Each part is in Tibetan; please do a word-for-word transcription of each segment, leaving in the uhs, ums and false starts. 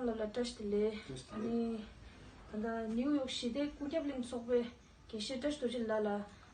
ལ་ལ་བཀྲ་ཤིས་བདེ་ལེགས། བཀྲ་ཤིས་བདེ་ལེགས། ཨ་ནི་ད་ལྟ་ནིའུ་ཡོག་ཞི་བདེ་སྐུ་རྒྱབ་གླིང་ཚོགས་པའི་དགེ་བཤེས་བཀྲ་ཤིས་རྡོ་རྗེ་ལགས་ལ་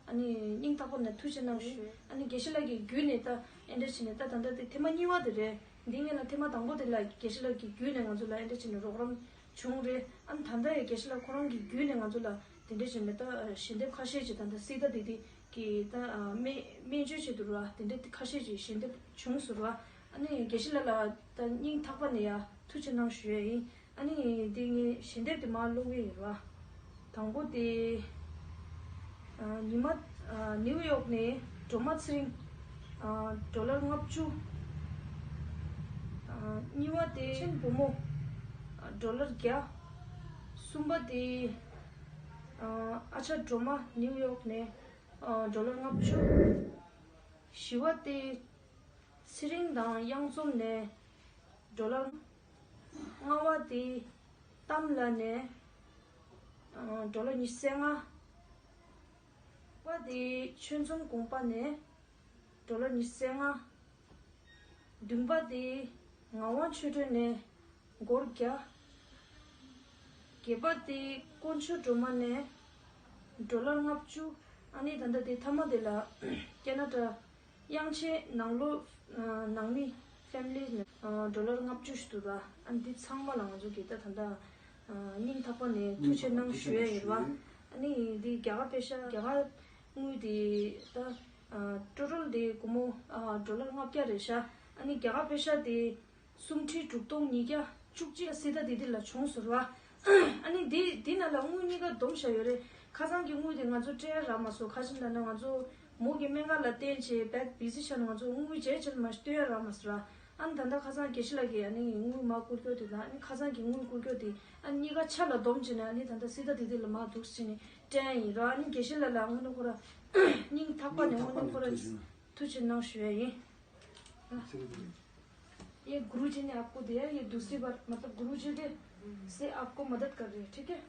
ཨ་ནི་སྙིང་ཐག་པ་ནས་ཐུགས་རྗེ་གནང་ཞུ། ཨ་ནི་དགེ་བཤེས་ལགས་ཀྱི་བརྒྱུད་ནས་ད་ཨེ་འདྲ་བྱས་ནས་ད་ད་ལྟ་དེ་ཐེངས་མ་གཉིས་པ་དེ་རེད། འདི་སྔོན་ལ་ཐེངས་མ་དང་པོ་དེ་ལ་དགེ་བཤེས་ལགས་ཀྱི་བརྒྱུད་ནས་ང་ཚོ་ལ་ཨེ་འདྲ་བྱས་ནས་རོགས་རམ་བྱུང་རེད། ཨ་ནི་ད་ལྟ་ཡང་དགེ་བཤེས་ལགས་ཁོ་རང་གི་བརྒྱུད་ནས་ང་ཚོ་ལ་དེ་འདྲ་བྱས་ནས་ད་ཞལ་འདེབས་ཁ་ཤས་ཅིག་ད་ལྟ་སི་ཏ་དེ་དེ་གི་ད་སྨན་སྨན་བཅོས་བྱེད་དུ་ར་དེ་འདྲ་ཁ་ཤས་ཅིག་ཞལ་འདེབས་བྱུང་སོང་ར། ཨ་ནི་དགེ་བཤེས་ལགས་ལ་ད་སྙིང་ཐག་པ་ནས་ཡ་ཐུགས་རྗེ་གནང་ཞུ་ཡ་ཡིན། ཨ་ནི་དེ་ངས་ཞལ་འདེབས་དེ་མར་ཀློག་གི་ཡིན་ར། དང་པོ་དེ་ཉི་མ་ནིའུ་ཡོག་ནས་སྒྲོལ་མ་ཚེ་རིང་ཌོ་ལར་ལྔ་བཅུ། གཉིས་པ་དེ་ཆེན་བུ་མོ་ཌོ་ལར་བརྒྱ། གསུམ་པ་དེ་ཨ་ཅག་སྒྲོལ་མ་ནིའུ་ཡོག་ནས་ཌོ་ལར་ལྔ་བཅུ། བཞི་པ་དེ་ཚེ་རིང་དང་གཡང་འཛོམས་ནས་ཌོ་ལར། ལྔ་པ་དེ་གཏམ་ལགས་ནས་ཌོ་ལར་ཉི་ཤུ་རྩ་ལྔ། པ་དེ་ཆོས་འཛོམས་དགོངས་པ་ནས་ཌོ་ལར་ཉི་ཤུ་རྩ་ལྔ། བདུན་པ་དེ་ངག་དབང་ཆོས་སྒྲོན་ནས་སྒོར་བརྒྱ། བརྒྱད་པ་དེ་དཀོན་མཆོག་སྒྲོལ་མ་ནས་ཌོ་ལར་ལྔ་བཅུ། ཨ་ནི་ད་ལྟ་དེ་མཐའ་མ་དེ་ལ་ཁེ་ན་ཌ་དབྱངས་ཅན་ནང་ལོགས་ནང་མི་ཕེ་མི་ལི་ནས་ཌོ་ལར་ལྔ་བཅུ་ཞིག་འདུག་ར། ཨ་ནི་འདི་ཚང་མ་ལ་ང་ཚོ་གིས་ད་ད་ལྟ་སྙིང་ཐག་པ་ནས་ཐུགས་རྗེ་གནང་ཞུ་ཡ་ཡིན་ར། ཨ་ནི་འདི་རྒྱ་གར་པེ་ཤ་རྒྱ་གར་དངུལ་དེ་ད་ཊོ་ཊལ་དེ་སྒོར་མོ་ཌོ་ལར་ལྔ་བརྒྱ་རེད་ཤག་ཨ་ནི་རྒྱ་གར་པེ་ཤ་དེ་སུམ་ཁྲི་དྲུག་སྟོང་ཉིས་བརྒྱ་བཅུ་གཅིག་སི་ཏ་དེ་དེ་ལ་བྱུང་ཟེར་བ། ཨ་ནི་དེ་དེ་ནང་ལ་དངུལ་གཉིས་ཀ་བསྡོམས་བཞག་ཡོད་རེད། ཁ་སང་གི་དངུལ་དེ་ང་ཚོ་སྤྲད་ཡ་རག་མ་སོང་། ཁ་ཅིག་ལ་ནི་ང་ཚོ་མོ་གི་སྨན་ཁང་ལ་བསྟན་བྱས་བེག་བི་ཟི་ཆགས་ནས་ང་ཚོ་དངུལ་བརྗེ་བྱས་མ་སྟོན་ཡ་རག་མ་སོང་ར། ཨ་ནི་ད་ལྟ་ཁ་སང་དགེ་བཤེས་ལགས་ཀྱིས་ཨ་ནི་དངུལ་མར་བསྐུར་རྒྱུ་དེ་དང་ཨ་ནི་ཁ་སང་གི་དངུལ་བསྐུར་རྒྱུ་དེ་ཨ་ནི་གཉིས་ཀ་ཆ་ལ་བསྡོམས་བྱས་ནས་ཨ་ནི་ད་ལྟ་སི་ཏ་དེ་དེ་ལ་མར་འདུག་ཟེར་ནས་སྤྲད་ཡ་ཡིན་ར། ཨ་ནི་དགེ་བཤེས་ལགས་ལ་དངོས་གནས་ཁོ་ར་སྙིང་ཐག་པ་ནས་དངོས་གནས་ཁོ་ར་ཐུགས་རྗེ་གནང་ཞུ་ཡ་ཡིན། ये गुरुजी ने आपको दिया, ये दूसरी बार, मतलब गुरुजी के से आपको मदद कर रहे हैं, ठीक है?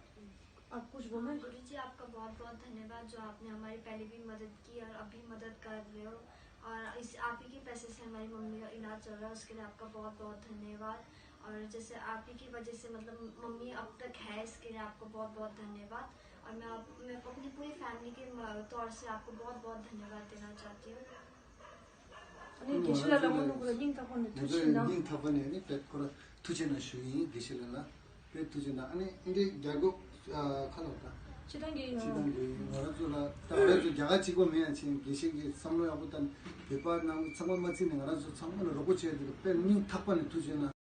आप कुछ बोलना है? गुरुजी, आपका बहुत बहुत धन्यवाद, जो आपने हमारी पहले भी मदद की और अभी मदद कर रहे हो। और इस, आप ही के पैसे से हमारी मम्मी का इलाज चल रहा है, उसके लिए आपका बहुत बहुत धन्यवाद। और जैसे आप ही की वजह से, मतलब, मम्मी अब तक है, इसके लिए आपको बहुत बहुत धन्यवाद। और मैं आप, मैं अपनी पूरी फैमिली के म-, तौर से आपको बहुत बहुत धन्यवाद देना चाहती हूँ। ཨ་ནི་དགེ་བཤེས་ལགས་ལ་དངོས་གནས་ཁོ་ར་སྙིང་ཐག་པ་ནས་ང་ཐུགས་ཚོ་རྗེ་གནང་། སྙིང་ཐག་པ་ནས་ནི་དཔེ་ཁོ་ར་ཐུགས་རྗེ་གནང་ཞུ་ཡིན། དགེ་བཤེས་ལགས་ལ་དཔེ་ཐུགས་རྗེ་གནང་། ཨ་ནི་ཨིན་ཌི་རྒྱ་སྒོ་ཁ་ལོ་ད་སྤྱི་བཏང་གི་སྤྱི་བཏང་གི་ང་རང་ཚོ་ལ་ད་ང་རང་ཚོ་རྒྱ་གར་གཅིག་པོ་མིན་ཡང་ཆེན་དགེ་བཤེས་ཀྱི་བསམ་བློ་ཡག་པོ་དང་བོད་པ་ནང་ཚང་མ་མ་བརྩིས་ནས་ང་རང་ཚོ་ཚང་མ་ལ་རོགས་པ་བྱས་ཏེ་དཔེ་སྙིང་ཐག་པ་ནས་ཐུགས་རྗེ་གནང་།